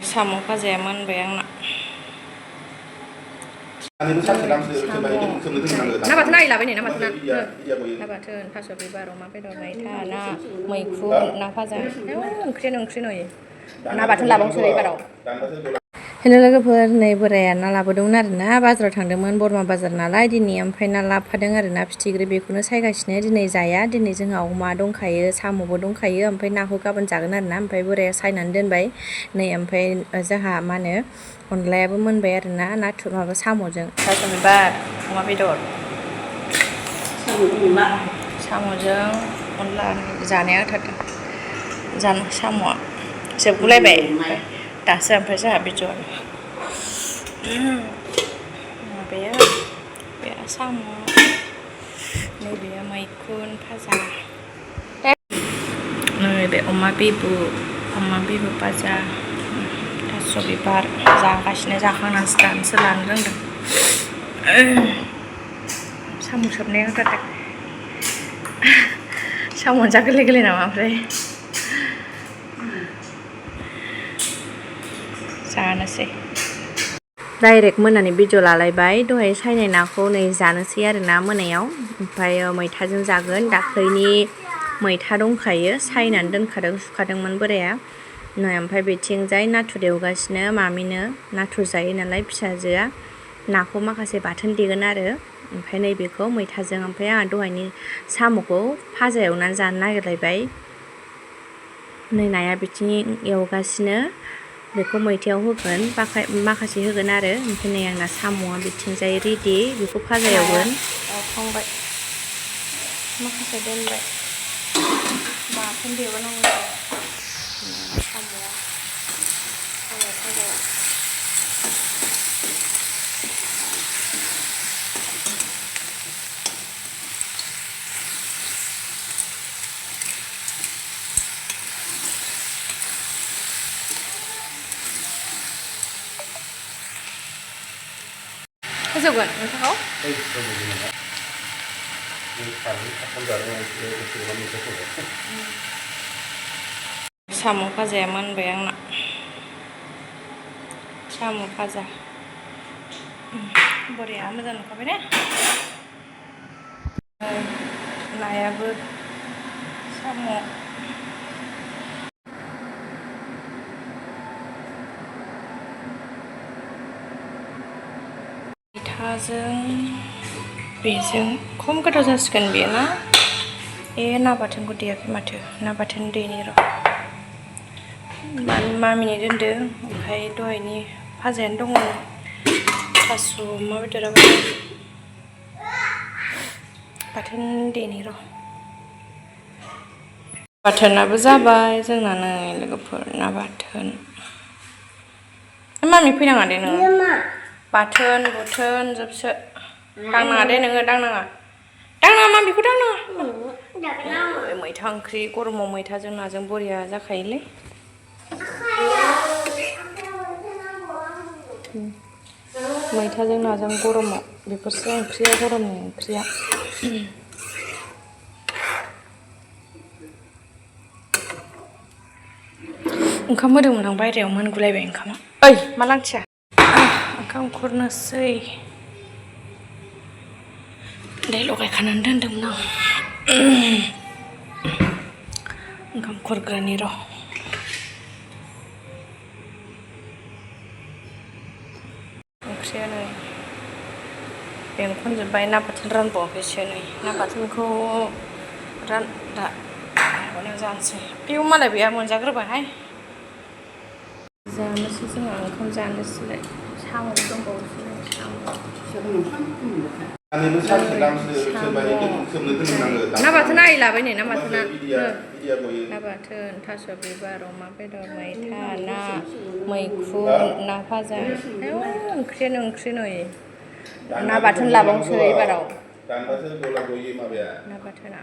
साम' भाजाया मोनबाय आंना ना बाथोन आइलाबाय नै ना बाथोन ना बाथोन थास' बिबार अमा बेदर मैथा ना मैखुन ना भाजा ओंख्रियानो ओंख्रि नुयो ना बाथोन लाबावसो एबाराव हेल' लोगोफोर नै बोराया ना लाबोदोंमोन आरो ना बाजाराव थांदोंमोन बरमा बाजार नालाय दिनै ओमफ्राय ना लाबोफादों आरो ना फिथिख्रि बेखौनो सायगासिनो दिनै जाया दिनै जोंहा अमा दंखायो साम'बो दंखायो ओमफ्राय नाखौ गाबोन जागोन आरो ना ओमफ्राय बोराया सायनानै दोनबाय नै ओमफ्राय जोंहा मा होनो अनलायाबो मोनबाय आरो ना नाथुर माबा साम'जों थास' बिबार अमा बेदर साम'जों अनला जानाया होथारदों साम'आ जोबगुलायबाय दासो ओमफ्राय जोंहा बिजल माबाया बे साम' नैबे मैखुन भाजा नैबे अमा बिबु भाजा थास' बिबार जागासिनो जाखांनानैसो दानसो लानो रोंदों साम' सोबनाया होथारदों साम'आ जा गोरलै गोरलै नामा ओमफ्राय जानोसै डाइरेक्ट मोनानि भिडिअ लालायबाय दहाय सायनाय नाखौ नै जानोसै आरो ना मोनायाव ओमफ्राय मैथाजों जागोन दाख्लैनि मैथा दंखायो सायनानै दोनखादों सुखादोंमोन बोराया नै ओमफ्राय बेथिंजाय नाथुर एवगासिनो मामिनो नाथुर जायो नालाय फिसाजोआ नाखौ माखासे बाथोन देगोन आरो ओमफ्राय नैबेखौ मैथाजों ओमफ्राय आंहा दहायनि साम'खौ भाजा एवनानै जानो नागिरलायबाय नै नाया बिथिं एवगासिनो बेखौ मैथायाव होगोन माखासे होगोन आरो ओमफ्राय नै आंना साम'आ बिथिंजाय रेडि बेखौ भाजा एवगोन एवखांबाय माखासे दोनबाय बाथोन देबोनांगौ साम'आ भाजाया होजोबगोन नोंथांखौ साम' भाजाया मोनबाय आंना साम' भाजा बरिया मोजां नुखाबाय ने नायाबो साम' मैथाजों बेजों खम गोथाव जासिगोन बेयो ना ना बाथोनखौ देयाखै माथो ना बाथोन देनि र' मामिनि दोनदों ओमफ्राय दहायनि भाजायानो दङ थास' अमा बेदराबो बाथोन देनि र' बाथोनाबो जाबाय जोंना नै लोगोफोर ना बाथोन मामि फैनाङा दे नोङो बाथोन बुथोन जोबसो दांनाङा दे नोङो दांनाङा मामिखौ दांनाङा मैथा ओंख्रि गरमाव मैथाजों नाजों बरिया जाखायोलै मैथाजों नाजों गरमाव बेफोरसो ओंख्रिया गरमनि ओंख्रिया ओंखाम होदोंमोन आं बायहेरायाव मोनगुलायबाय ओंखामा ओइ मा लांथिया ओंखाम खुरनोसै दै लगायखानानै दोनदोंमोन आं ओंखाम खुरग्रोनि र' ओंख्रिया नै बेंखनजोब्बाय ना बाथोन रानबावाखैसो नै ना बाथोनखौ माबानायाव जानोसै बेयाव मालाय बेहा मोनजाग्रोबायहाय जानोसै जोंहा ओंखाम जानोसैलाय साम' दंबावोसैलाय ना बाथोन आइलाबाय नै ना बाथोना ना बाथोन थास' बिबार अमा बेदर मैथा ना मैखुन ना भाजा ओंख्रियानो ओंख्रि नुयो ना बाथोन लाबावसो एबाराव ना बाथोना